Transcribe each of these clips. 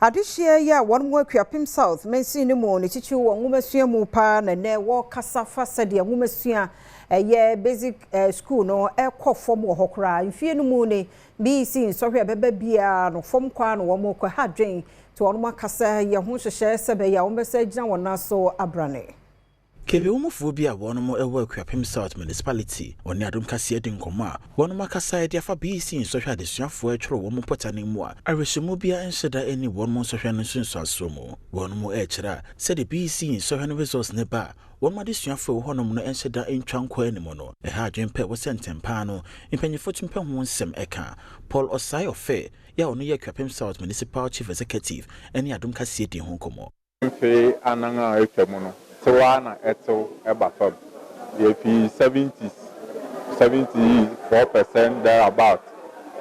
Adehyeɛ yi a wɔn mu Akuapem South mansin no mu ne titiriw wɔ nwomasua mu paa na nnɛ wɔrekasa fa sɛdeɛ nwomasua ɛyɛ basic school no ɛkɔ fam wɔ hɔ koraa. Mfie no mu ne BECE nsɔhwɛ a ɛbɛba biara no, fam kwan na wɔn kɔ ha dwen, nti wɔn akasa yɛ ho nhyehyɛ sɛ bɛyɛ a wɔn bɛsɛ gyina wɔn nan so abrane. Kebewumufoɔ bi a wɔn wɔ Akuapem South Municipality wɔne Adom Kaseɛ di nkɔmmɔ a wɔn akasa de afa BECE nsɔhwɛ adesuafoɔ atwerɛ wɔn mpɔta mu a awerɛhyɛmu biara nhyɛ da ne wɔn nsɔhwɛ no nsunsuasoɔ mu. Wɔn mu ɛrekyerɛ a sɛde BECE nsɔhwɛ no results ne ba a, wɔn adesuafoɔ wɔ hɔnom no nhyɛ da ntwa nkɔ anim no, ɛha adwene pɛ wɔ sɛ ntɛmpaa no mpanyinfoɔ tumi pɛ ho nsɛm ɛka. Paul Ɔsae Ɔfɛ yɛ a ɔno yɛ Akuapem South Municipal Chief Executive ne Adom Kaseɛ di ho nkɔmmɔ. Mfe 4 a atwa mu no, tew a na ɛtew ɛba fam, yɛfi 74% thereabout,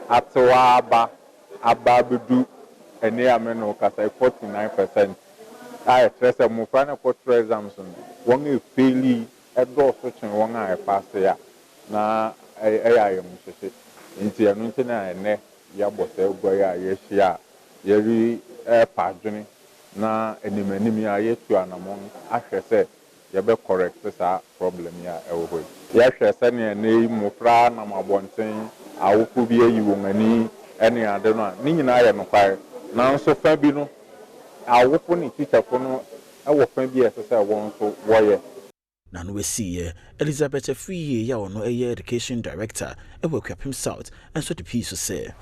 atew aba aba abɛdu ɛne a me no kasa 49%, a ɛkyerɛ sɛ mmɔfra no kɔtwerɛ exams no, wɔn efail ɛdɔɔso kyɛn wɔn a ɛpass a, na ɛyɛ ayɛmuhyehye. Nti ɛno nti na ɛnɛ yɛabɔ sɛ gua yi a yɛahyia a yɛre ɛpa adwene na anim anim yi a yɛtu anammɔn ahwɛ sɛ yɛbɛ correct saa problem yi a ɛwɔ hɔ yi. Yɛhwɛ sɛnea ɛnɛ yi mmɔfra nam abɔnten, awofo bi ayi wɔn ani ne ade no a, ne nyinaa yɛ nokware, nanso fa bi no, awofo ne tikyafo no wɔ fa bi a ɛsɛ sɛ wɔn nso wɔyɛ. Na no wasiiɛ Elizabeth Afriyie a ɔno ɛyɛ Education Director ɛwɔ Akuapem South nso de pii so sɛ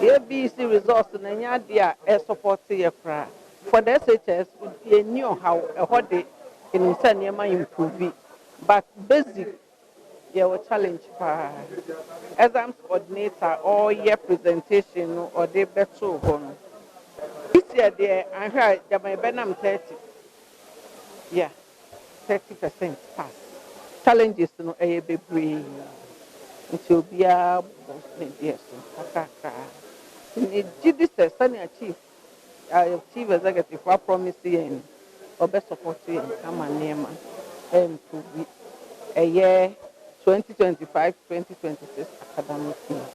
Yɛ BECE results na nyɛ adeɛ a ɛsupport yɛ koraa. For the SHS, yɛnni ɔhaw ɛhɔ de, ɛnim sɛ nneɛma improve, but basic yɛwɔ challenge paa. Exams coordinator ɔreyɛ presentation no, ɔde bɛtoo hɔ no, this year deɛ, ahwɛ a gyama yɛbɛnam 30, yeah, 30% pass. Challenges no ɛyɛ bebree, nti obiara bɔ ne deɛ so kakrakra. Ne gye di sɛ sɛnea chief executive wa promise yɛn, ɔbɛ support yɛn ama nneɛma improve, ɛyɛ 2025 2026 academic year.